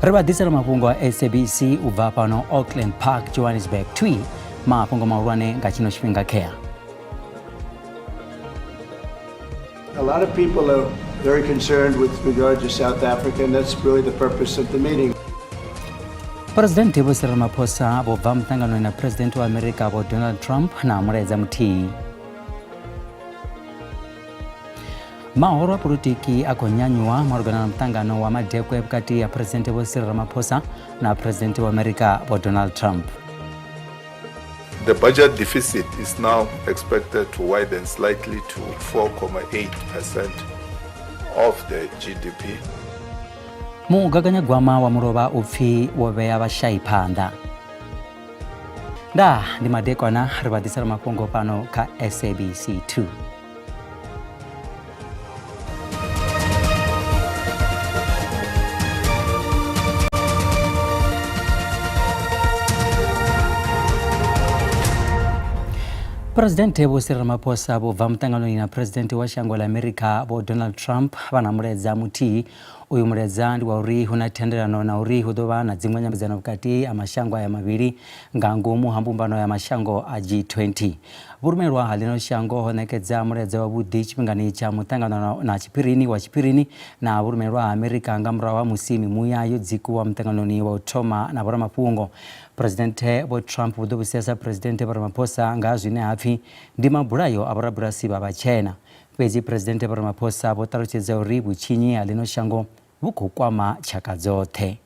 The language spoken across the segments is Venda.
Ri vha ḓisela mafhungo a SABC u bva fhano Auckland Park, Johannesburg. Twi mafhungo mahulwane nga tshino tshifhinga khea. A lot of people are very concerned with regard to South Africa, and that's really the purpose of the meeting. Presidente Vho Cyril Ramaphosa vho bva muṱanganoni na Presidente wa Amerika Vho Donald Trump na mulaedza muthihi. Mahoro a polotiki a khou nyanyuwa malugana na muṱangano wa madekwe vhukati ha Presidente Vho Cyril Ramaphosa na Presidente wa Amerika Vho Donald Trump. The budget deficit is now expected to widen slightly to 4.8% of the GDP. Mugaganyagwama wa mulovha u pfi wo vhea vhashai phanḓa. Ndaa ndi madekwana ri vha ḓisela mafhungo fhano kha SABC 2. Presidente Vho Cyril Ramaphosa vho bva muṱanganoni na Presidente wa shango ḽa Amerika Vho Donald Trump vha na mulaedza muthihi. Uyu mulaedza ndi wa uri hu na thendelano na uri hu ḓo vha na dziṅwe nyambedzano vhukati ha mashango aya mavhili nga ngomu ha mbumbano ya mashango a G20. Vhurumelwa ha ḽino shango ho ṋekedza mulaedza wavhuḓi tshifhingani tsha muṱangano na tshiphirini wa tshiphirini na vhurumelwa ha Amerika nga murahu ha musi mimuya yo dzikuwa muṱanganoni wa u thoma na vhoramafhungo. Phresidennde Vho Trump vho ḓo vhudzisesa Phresidennde Vho Ramaphosa nga ha zwine ha pfi ndi mabulayo a vhorabulasi vha vhatshena. Fhedzi Phresidennde Vho Ramaphosa vho ṱalutshedza uri vhutshinyi ha ḽino shango vhu khou kwama tshaka dzoṱhe.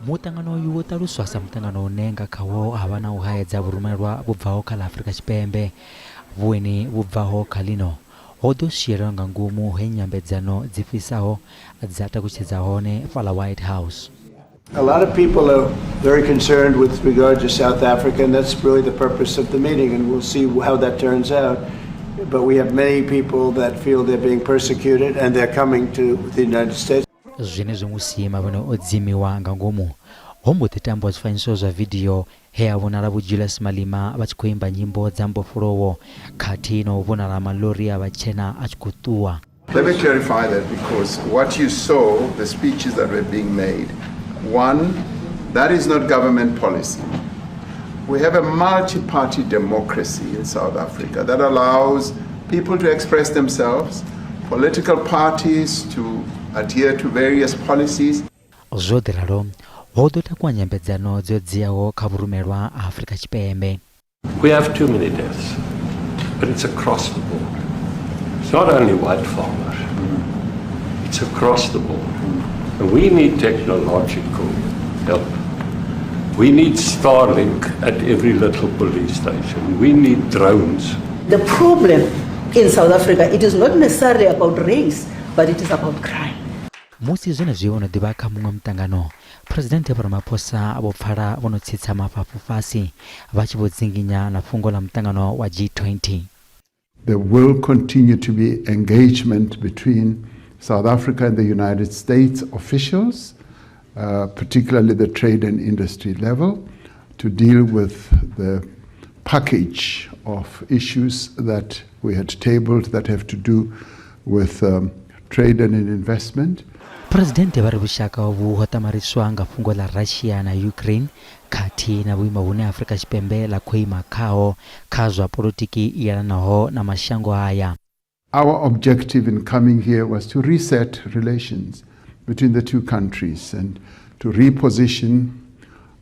Muṱangano uyu wo ṱaluswa sa muṱangano une nga khawo ha vha na u haedza vhurumelwa vhu bvaho kha ḽa Afrika Tshipembe. Vhueni vhu bvaho kha ḽino ho ḓo swielelwa nga ngomu he nyambedzano dzi fhisaho dza takutshedza hone fhaḽa White House. A lot of people are very concerned with regard to South Africa, and that's really the purpose of the meeting, and we'll see how that turns out. But we have many people that feel they're being persecuted, and they're coming to the United States. Zwenezwo musi mavhone o dzimiwa nga ngomu, ho mbo ḓi tambiwa zwifanyiso zwa vidio he ha vhonala Vho Julius Malema vha tshi khou imba nyimbo dza mbofholowo khathihi na u vhonala maḽori a vhatshena a tshi khou ṱuwa. Let me clarify that because what you saw, the speeches that were being made, one, that is not government policy. We have a multi-party democracy in South Africa that allows people to express themselves, political parties to adhere to various policies. Zwo ḓi ralo, ho ḓo takuwa nyambedzano dzo dziaho kha vhurumelwa ha Afrika Tshipembe. We have too many deaths, but it's across the board. It's not only white farmers, it's across the board. And we need technological help. We need Starlink at every little police station. We need drones. The problem in South Africa, it is not necessarily about race, but it is about crime. Musi zwenezwi vho no ḓi vha kha muṅwe muṱangano, Phresidennde Vho Ramaphosa vho pfala vho no tsitsa mafhafhu fhasi vha tshi vho dzinginya na fhungo ḽa muṱangano wa G20. There will continue to be engagement between South Africa and the United States officials, particularly the trade and industry level, to deal with the package of issues that we had tabled that have to do with trade and investment. Phresidennde vha ri vhushaka uvhu ho ṱamariswa nga fhungo ḽa Russia na Ukraine khathihi na vhuimo vhune Afrika Tshipembe ḽa khou ima khaho kha zwa polotiki i yelanaho na mashango aya. Our objective in coming here was to reset relations between the two countries and to reposition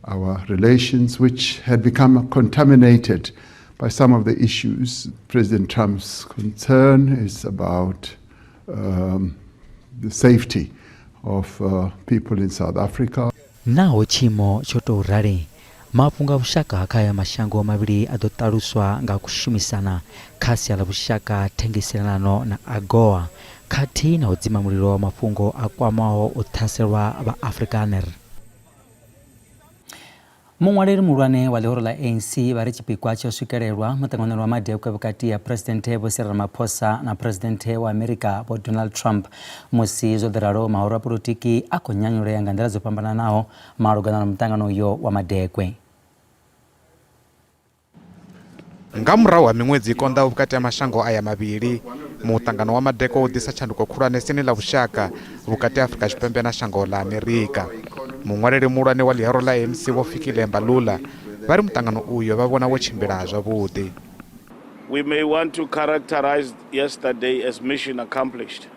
our relations, which had become contaminated by some of the issues. President Trump's concern is about the safety of people in South Africa. Naho tshiimo tsho tou rali, mafhungo a vhushaka kha aya mashango mavhili a ḓo ṱaluswa nga kushumisana kha sia ḽa vhushaka, thengiselano na AGOA khathihi na u dzima mulilo wa mafhungo a kwamaho u ṱhaselwa vha Afrikaner. Muṅwaleli muhulwane wa ḽihoro ḽa ANC vha ri tshipikwa tsho swikelelwa muṱanganoni wa madekwe vhukati ha Phresidennde Vho Cyril Ramaphosa na Phresidennde wa Amerika Vho Donald Trump. Musi zwo ḓi ralo, mahoro a polotiki a khou nyanyulea nga nḓila dzo fhambananaho malugana na muṱangano uyo wa madekwe. Nga murahu ha miṅwedzi i konḓaho vhukati ha mashango aya mavhili, Muṱangano wa madeko wo ḓisa tshanduko khulwane siani ḽa vhushaka vhukati ha Afrika Tshipembe na shango ḽa Amerika. Muṅwaleli muhulwane wa ḽihoro ḽa ANC Vho Fikile Mbalula vha ri muṱangano uyo vha vhona wo tshimbila zwavhuḓi. We may want to characterize yesterday as mission accomplished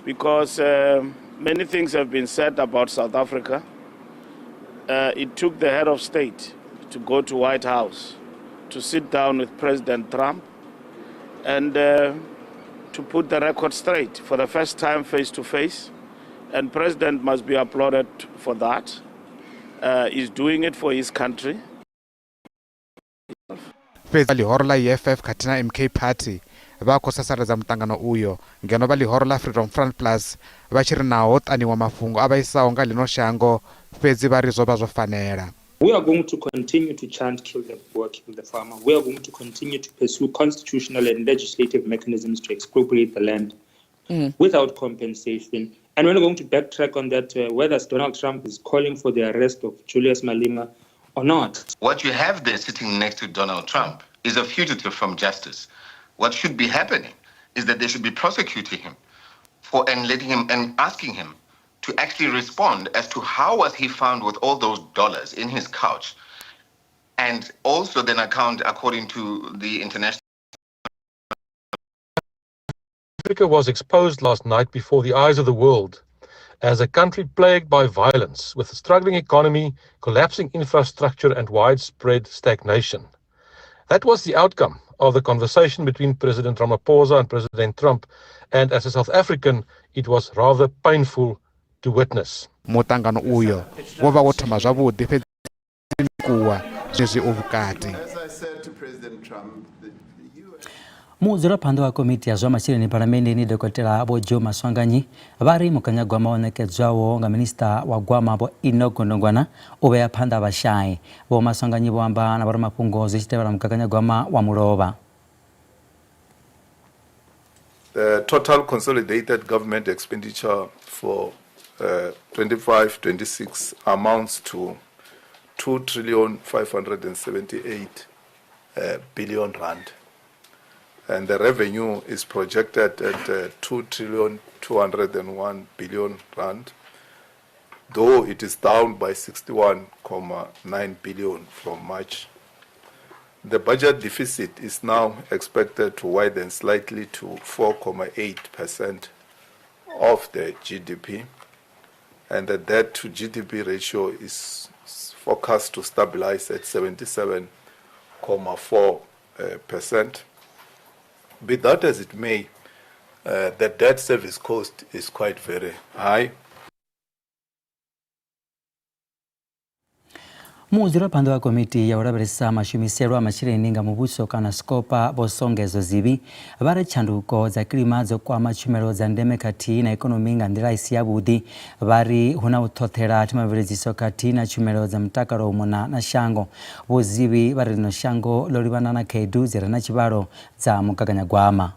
because many things have been said about South Africa. It took the head of state to go to White House to sit down with President Trump and to put the record straight for the first time face to face. And President must be applauded for that. He's doing it for his country. Fhedzi ḽihoro ḽa EFF khathihi na MK Party vha khou sasaladza muṱangano uyo ngeno vha ḽihoro ḽa Freedom Front Plus vha tshi ri naho ho ṱaniwa mafhungo a vhaisaho nga ḽino shango fhedzi vha ri zwo vha zwo fanela. We are going to continue to chant kill the Boer, kill the farmer. We are going to continue to pursue constitutional and legislative mechanisms to expropriate the land without compensation. And we're not going to backtrack on that, whether Donald Trump is calling for the arrest of Julius Malema or not. What you have there sitting next to Donald Trump is a fugitive from justice. What should be happening is that they should be prosecuting him for and letting him and asking him to actually respond as to how was he found with all those dollars in his couch, and also then account according to the international. Africa was exposed last night before the eyes of the world as a country plagued by violence, with a struggling economy, collapsing infrastructure and widespread stagnation. That was the outcome of the conversation between President Ramaphosa and President Trump, and as a South African, it was rather painful to witness. Muṱangano uyo wo vha wo thoma zwavhuḓi fhedzi kuwa zwezwi u vhukati. As I said to President Trump, the US. Mudzulaphanḓa wa komiti ya zwa masheleni phalamenndeni Dokotela Vho Joe Maswanganyi vha ri mugaganyagwama wo ṋekedzwaho nga minisiṱa wa gwama Vho Enoch Godongwana u vhea phanḓa vhashai. Vho Maswanganyi vho amba na vhoramafhungo zwi tshi tevhela mugaganyagwama wa mulovha. The total consolidated government expenditure for 25-26 amounts to 2 trillion 578 billion rand. And the revenue is projected at 2 trillion 201 billion rand, though it is down by 61.9 billion from March. The budget deficit is now expected to widen slightly to 4.8% of the GDP, and the debt to GDP ratio is forecast to stabilize at 77.4%. Be that as it may, the debt service cost is quite very high. Mudzulaphanḓa wa komiti ya u lavhelesa mashumiselo a masheleni nga muvhuso kana SCOPA Vho Songezo Zibi vha ri tshanduko dza kilima dzo kwama tshumelo dza ndeme khathihi na ikonomi nga nḓila i si yavhuḓi. Vha ri hu na u ṱhoṱhela themamveledziso khathihi na tshumelo dza mutakalo u mona na shango. Vho Zibi vha ri ḽino shango ḽo livhana na khaedu dzi re na tshivhalo dza mugaganyagwama.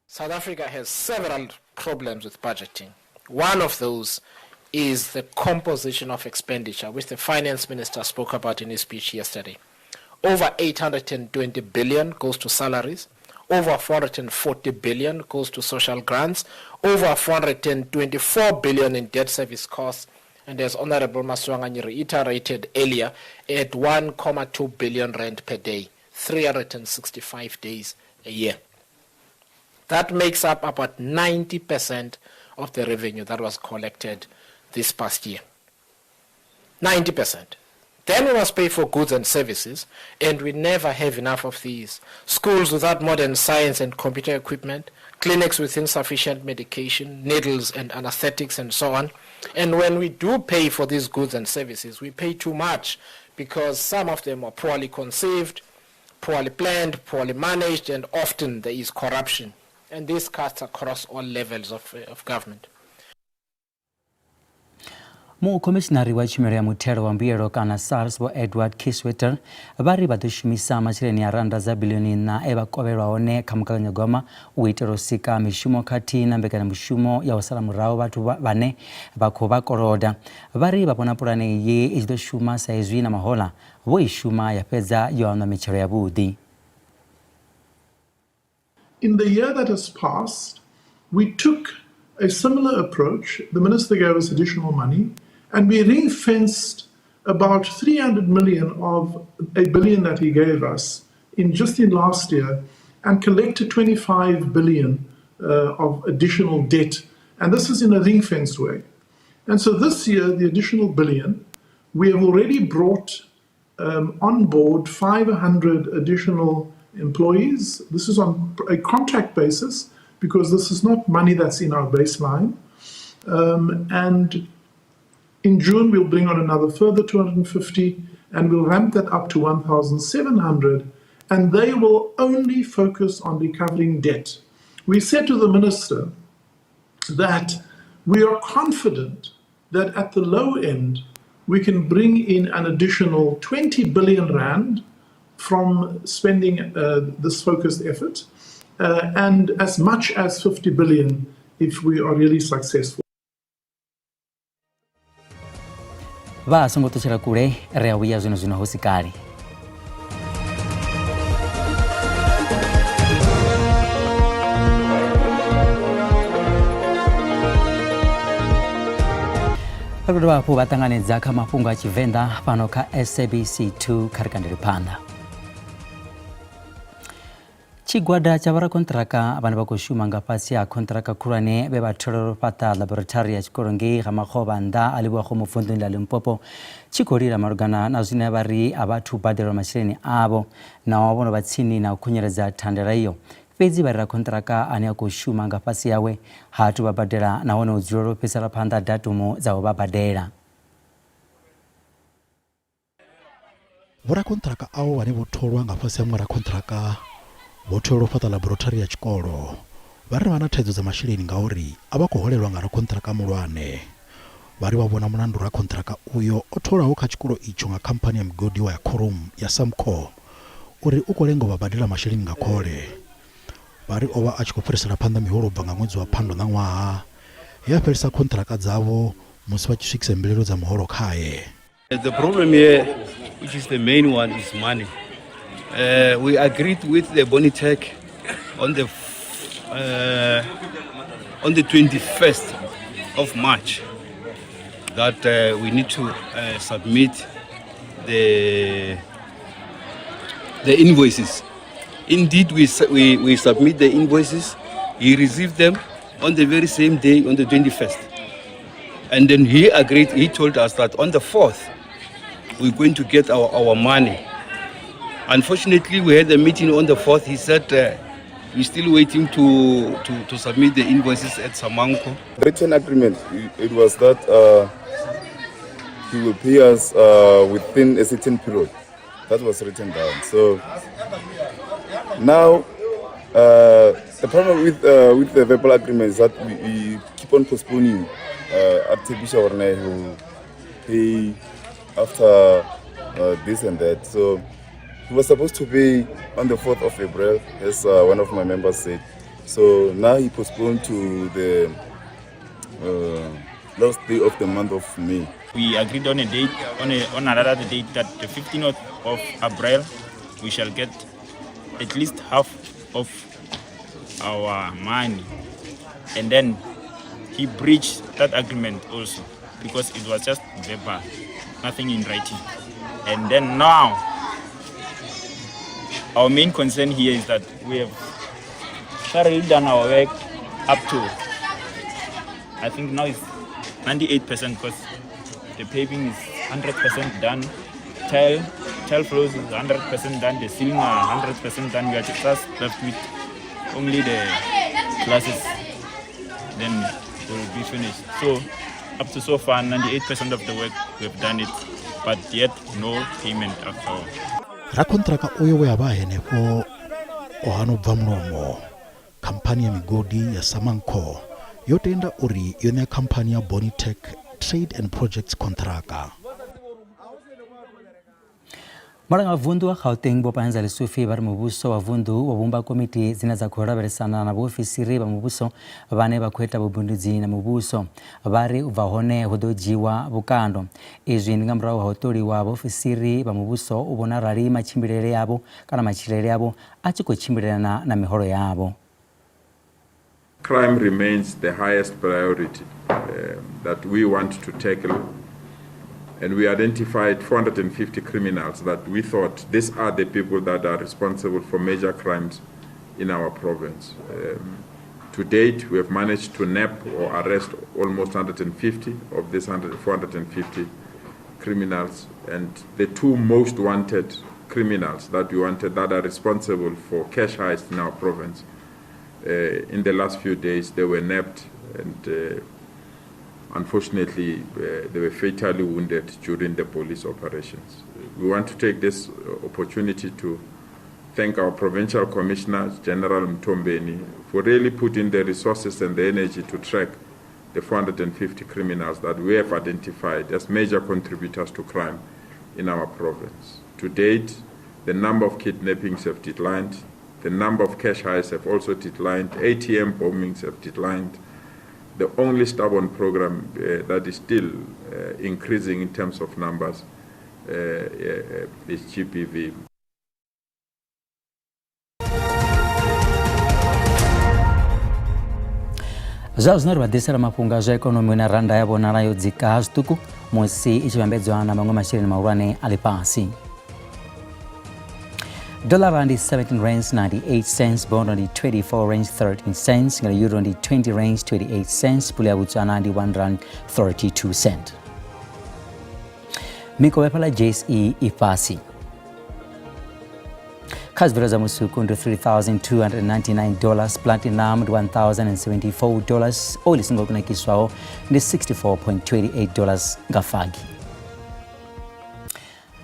South Africa has several problems with budgeting. One of those is the composition of expenditure, which the finance minister spoke about in his speech yesterday. Over 820 billion goes to salaries, over 440 billion goes to social grants, over 424 billion in debt service costs, and as Honorable Maswanganyi reiterated earlier, at 1.2 billion rand per day, 365 days a year. That makes up about 90% of the revenue that was collected this past year. 90%. Then we must pay for goods and services, and we never have enough of these. Schools without modern science and computer equipment, clinics with insufficient medication, needles and anesthetics and so on. And when we do pay for these goods and services, we pay too much because some of them are poorly conceived, poorly planned, poorly managed, and often there is corruption. And this cuts across all levels of government. Mukhomishinari wa tshumelo ya muthelo wa mbuyelo kana SARS Vho Edward Kieswetter vha ri vha ḓo shumisa masheleni a rannda dza biḽioni nṋa e vha kovhelwa hone kha mugaganyagwama u itela u sika mishumo khathihi na mbekanyamushumo ya u sala murahu vhathu vhane vha khou vha koloda. Vha ri vha vhona pulane iyi i tshi ḓo shuma sa izwi na mahoḽa vho i shuma ya fhedza yo aṋwa mitshelo yavhuḓi. In the year that has passed, we took a similar approach. The minister gave us additional money, and we ring-fenced about 300 million of a billion that he gave us in just in last year, and collected 25 billion of additional debt. And this is in a ring-fenced way. And so this year, the additional billion, we have already brought on board 500 additional employees. This is on a contract basis because this is not money that's in our baseline. And in June, we'll bring on another further 250, and we'll ramp that up to 1,700, and they will only focus on recovering debt. We said to the minister that we are confident that at the low end, we can bring in an additional 20 billion rand from spending this focused effort, and as much as 50 billion if we are really successful. Vha songo ṱutshela kule, ri a vhuya zwino zwino hu si kale. Ri khou dovha hafhu vha ṱanganedza kha mafhungo a Tshivenḓa fhano kha SABC 2 kha ri kandele phanḓa. Tshigwada tsha vhorakonṱiraka vhane vha khou shuma nga fhasi ha khonṱiraka khulwane vhe vha tholelwa u fhaṱa ḽaborethari ya tshikolo ngei ga Makgovha nnḓa a livhuwaho muvunḓuni ḽa Limpopo tshi khou lila malugana na zwine vha ri a vha athu badelwa masheleni avho naho vho no vha tsini na u khunyeledza thandela iyo. Fhedzi vha ri rakonṱiraka ane a khou shuma nga fhasi hawe ha athu vha badela nahone u dzulela u fhisela phanḓa datumu dza u vha badela. Vhorakonṱiraka avho vhane vho tholwa nga fhasi ha muṅwe rakonṱiraka vho tholelwa u fhaṱa ḽaborotari ya tshikolo vha ri vha na thaidzo dza masheleni ngauri a vha khou holelwa nga rakonṱiraka muhulwane. Vha ri vha vhona mulandu rakonṱiraka uyo o tholwaho kha tshikolo itsho nga khamphani ya migodi wa ya Corum ya Samcor uri u khou lenga u vha badela masheleni nga khole. Vha ri o vha a tshi khou fhirisela phanḓa miholo u bva nga ṅwedzi wa Phando ṋaṅwaha he a fhelisa khonṱiraka dzavho musi vha tshi swikisa mbilaelo dza muholo khae. The problem here, which is the main one, is money. We agreed with the Bonitech on the 21st of March that we need to submit the invoices. Indeed, we submit the invoices. He received them on the very same day, on the 21st. And then he agreed, he told us that on the 4th, we're going to get our money. Unfortunately, we had a meeting on the 4th. He said, we're still waiting to submit the invoices at Samanco. Written agreement, it was that he will pay us within a certain period. That was written down. So now, the problem with the verbal agreement is that we keep on postponing. Archbishop will pay after this and that. So he was supposed to pay on the 4th of April, as one of my members said. So now he postponed to the last day of the month of May. We agreed on a date, on another date, that the 15th of April, we shall get at least half of our money. And then he breached that agreement also, because it was just verbal, nothing in writing. And then now, our main concern here is that we have thoroughly done our work up to, I think now it's 98%, because the paving is 100% done, tile floors is 100% done, the ceiling are 100% done. We are just left with only the classes, then will be finished. So up to so far, 98% of the work we've done it, but yet no payment at all. Rakontraka uyo we a vha henefho o hana u bva mulomo. Khamphani ya migodi ya Samancor yo tenda uri yo ṋea khamphani ya Bonitech Trade and Projects kontraka. Mulanga wa vunḓu wa Gauteng Vho Panza Lesufi vha ri muvhuso wa vunḓu wo vhumba komiti dzine dza khou lavhelesana na vhaofisiri vha muvhuso vhane vha khou ita vhubindudzi na muvhuso. Vha ri u bva hone hu ḓo dzhiiwa vhukando. Izwi ndi nga murahu ha u ṱoliwa vhaofisiri vha muvhuso u vhona arali matshimbilele avho kana matshilele avho a tshi khou tshimbilelana na miholo yavho. Crime remains the highest priority that we want to tackle. And we identified 450 criminals that we thought these are the people that are responsible for major crimes in our province. To date, we have managed to nab or arrest almost 150 of these 450 criminals. And the two most wanted criminals that we wanted that are responsible for cash heist in our province, in the last few days, they were nabbed and unfortunately, they were fatally wounded during the police operations. We want to take this opportunity to thank our provincial commissioner, General Mthombeni, for really putting the resources and the energy to track the 450 criminals that we have identified as major contributors to crime in our province. To date, the number of kidnappings have declined. The number of cash heists have also declined. ATM bombings have declined. The only stubborn program that is still increasing in terms of numbers is GBV. Zwa zwino ri vha ḓisela mafhungo a zwa ikonomi hune rannda ya vhonala yo dzika zwiṱuku musi i tshi vhambedzwa na maṅwe masheleni mahulwane a ḽifhasi. Dollar ndi 17 rands 98 cents, bondo ndi 24 rands 13 cents, ngeno euro ndi 20 rands 28 cents, pula ya Botswana ndi 1 rand 32 cent. Mikovhe fhaḽa JSE i fhasi. Kha zwibveledzwa zwa musuku ndi $3,299 dollars, platinum ndi $1,074 dollars, oil i songo kunakiswaho ndi $64.28 dollars nga fagi.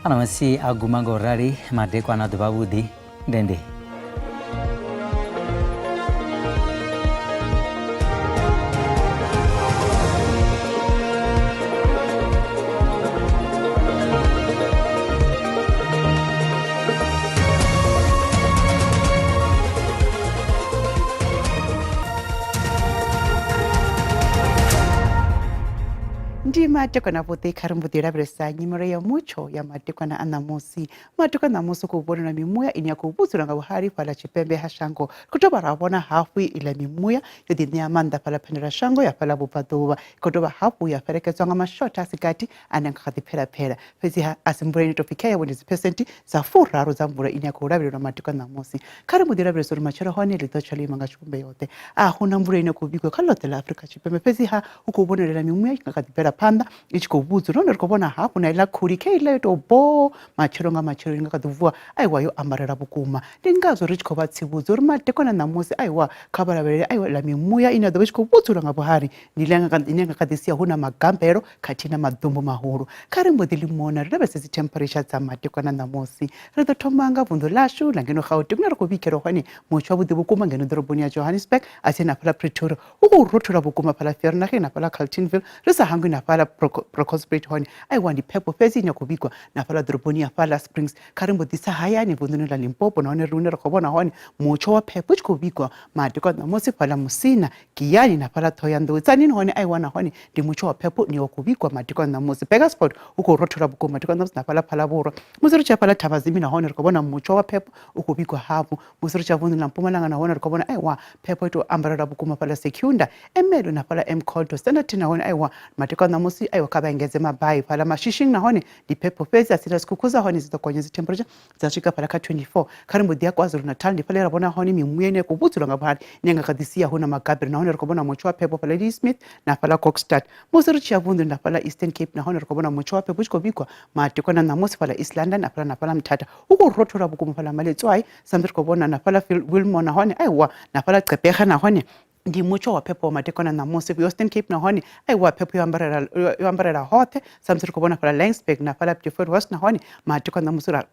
Ano masi a guma nga u rali madekwana a ḓuvha avhuḓi ndende. Ndi madekwana avhuḓi kha ri mbo ḓi lavhelesa nyimelo ya mutsho ya madekwana a ṋamusi. Madekwana a ṋamusi khou vhonala mimuya ine ya khou vhudzula nga vhuhali fhaḽa tshipembe ha shango. Ri khou dovha ra vhona hafhu iḽa mimuya yo ḓi ṋea maanḓa fhaḽa phendelashango ya fhaḽa vhubvaḓuvha. I khou dovha hafhu ya fhelekedzwa nga mashotha a si gathi ane a nga kha ḓi phelapela. Fhedziha a si mvula ine tou pfi khea ndi dziphesenti dza furaru dza mvula ine ya khou lavhelelwa madekwana a ṋamusi. Kha ri mbo ḓi lavhelesa uri matshelo hone ḽi ḓo tsha ḽo ima nga tshivhumbeo ḓe. A hu na mvula ine ya khou vhigwa kha ḽoṱhe ḽa Afrika Tshipembe fhedziha hu khou vhonalela mimuya i nga kha ḓi bvela phanḓa i tshi khou vhudzula nahone ri khou vhona hafhu na iḽa khuli khe iḽa yo tou boo matshelo nga matshelo i nga kha ḓi vuwa aiwa yo ambarela vhukuma. Ndi ngazwo ri tshi khou vha tsivhudza uri madekwana ṋamusi aiwa kha vha lavhelele aiwa iḽa mimuya ine ya ḓo vha i tshi khou vhudzula nga vhuhali ndi iḽa ine ya nga kha ḓi sia hu na magambelo khathihi na maḓumbu mahulu. Kha ri mbo ḓi limona ri lavhelese dzi temperature dza madekwana ṋamusi. Ri ḓo thoma nga vunḓu ḽashu ḽa ngeno Gauteng hune ra khou vhigelwa hone mutsho wavhuḓi vhukuma ngeno ḓoroboni ya Johannesburg a tsini na fhaḽa Pretoria hu khou rothola vhukuma fhaḽa Vereeniging na fhaḽa Carltonville ri sa hangwi na fhaḽa Bronkhorstspruit hone aiwa ndi phepho fhedzi ine ya khou vhigwa na fhaḽa ḓoroboni ya fhaḽa Springs. Kha ri mbo ḓi tsa hayani vunḓuni ḽa Limpopo nahone ri hune ra khou vhona hone mutsho wa phepho u tshi khou vhigwa madekwana ṋamusi fhaḽa Musina, Giyani na fhaḽa Ṱhohoyanḓou. Tzaneen hone aiwa nahone ndi mutsho wa phepho une wa khou vhigwa madekwana ṋamusi. Burgersfort hu khou rothola vhukuma madekwana ṋamusi na fhaḽa Phalaborwa. Musi ri tshi ya fhaḽa Thabazimbi nahone ri khou vhona mutsho wa phepho u khou vhigwa hafhu. Musi ri tshi ya vunḓuni ḽa Mpumalanga nahone ri khou vhona aiwa phepho i tou ambarela vhukuma fhaḽa Secunda, Ermelo na fhaḽa Mkhondo. Standerton nahone aiwa madekwana ṋamusi aiwa kha vha engedze mabai fhaḽa Mashishing nahone ndi phepho fhedzi a si na zwikhukhu zwa hone dzi ḓo gonya dzi temperature dza swika fhaḽa kha 24. Kha ri mbo ḓi ya KwaZulu-Natal ndi fhaḽa he ra vhona hone mimuya ine ya khou vhudzulwa nga vhuhali ine ya nga kha ḓi sia hu na magabelo nahone ri khou vhona mutsho wa phepho fhaḽa Ladysmith na fhaḽa Kokstad. Musi ri tshi ya vunḓuni ḽa fhaḽa Eastern Cape nahone ri khou vhona mutsho wa phepho u tshi khou vhigwa madekwana ṋamusi fhaḽa East London na fhaḽa na fhaḽa Mthatha hu khou rothola vhukuma fhaḽa Maletswai sa musi ri khou vhona na fhaḽa Wilmore nahone aiwa na fhaḽa Gqeberha nahone ndi mutsho wa phepho wa madekwana ṋamusi Western Cape nahone aiwa phepho yo ambarela yo ambarela hoṱhe sa musi ri khou vhona fhaḽa Laingsburg na fhaḽa Beaufort West nahone madekwana ṋamusi ra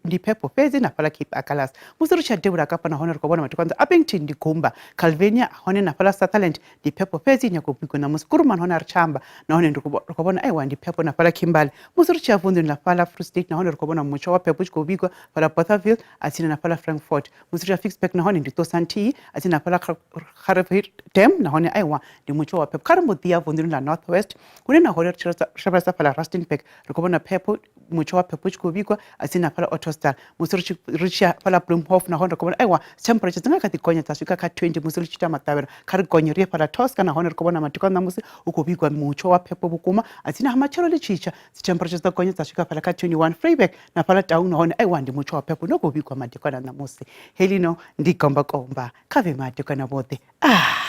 ndi phepho fhedzi na fhaḽa Cape Agulhas. Musi ri tshi ya devhula Kapa nahone ri khou vhona madekwana Upington ndi gumba Calvinia hone na fhaḽa Sutherland ndi phepho fhedzi ine ya khou bikwa ṋamusi. Kuruman hone a ri tsha amba nahone ndi ri khou vhona aiwa ndi phepho na fhaḽa Kimberley. Musi ri tshi ya vunḓuni ḽa fhaḽa Free State nahone ri khou vhona mutsho wa phepho u tshi khou vhigwa fhaḽa Bothaville a tsini na fhaḽa Frankfort. Musi ri tshi ya Ficksburg nahone ndi ṱosa nthihi a tsini na fhaḽa River Dam nahone aiwa ndi mutsho wa phepho. Kha ri mbo ḓi ya vunḓuni ḽa North West hune nahone ri tshi lavhelesa fhaḽa Rustenburg ri khou vhona phepho mutsho wa phepho u tshi khou vhigwa a tsini na fhaḽa Ottosdal. Musi ri tshi ri tshi ya fhaḽa Bloemhof nahone ri khou vhona aiwa temperature dzi nga kha ḓi gonya dza swika kha 20 musi ri tshi ita maṱavhelo. Kha ri gonye ri ye fhaḽa Tosca nahone ri khou vhona madekwana a ṋamusi hu khou vhigwa mutsho wa phepho vhukuma a tsini ha matshelo ḽi tshi tsha dzi temperature dzi ḓo gonya dza swika fhaḽa kha 21 Vryburg na fhaḽa Taung nahone aiwa ndi mutsho wa phepho une u khou vhigwa madekwana a ṋamusi. Heḽino ndi gombakomba kha vhe madekwana vhoṱhe. Ah!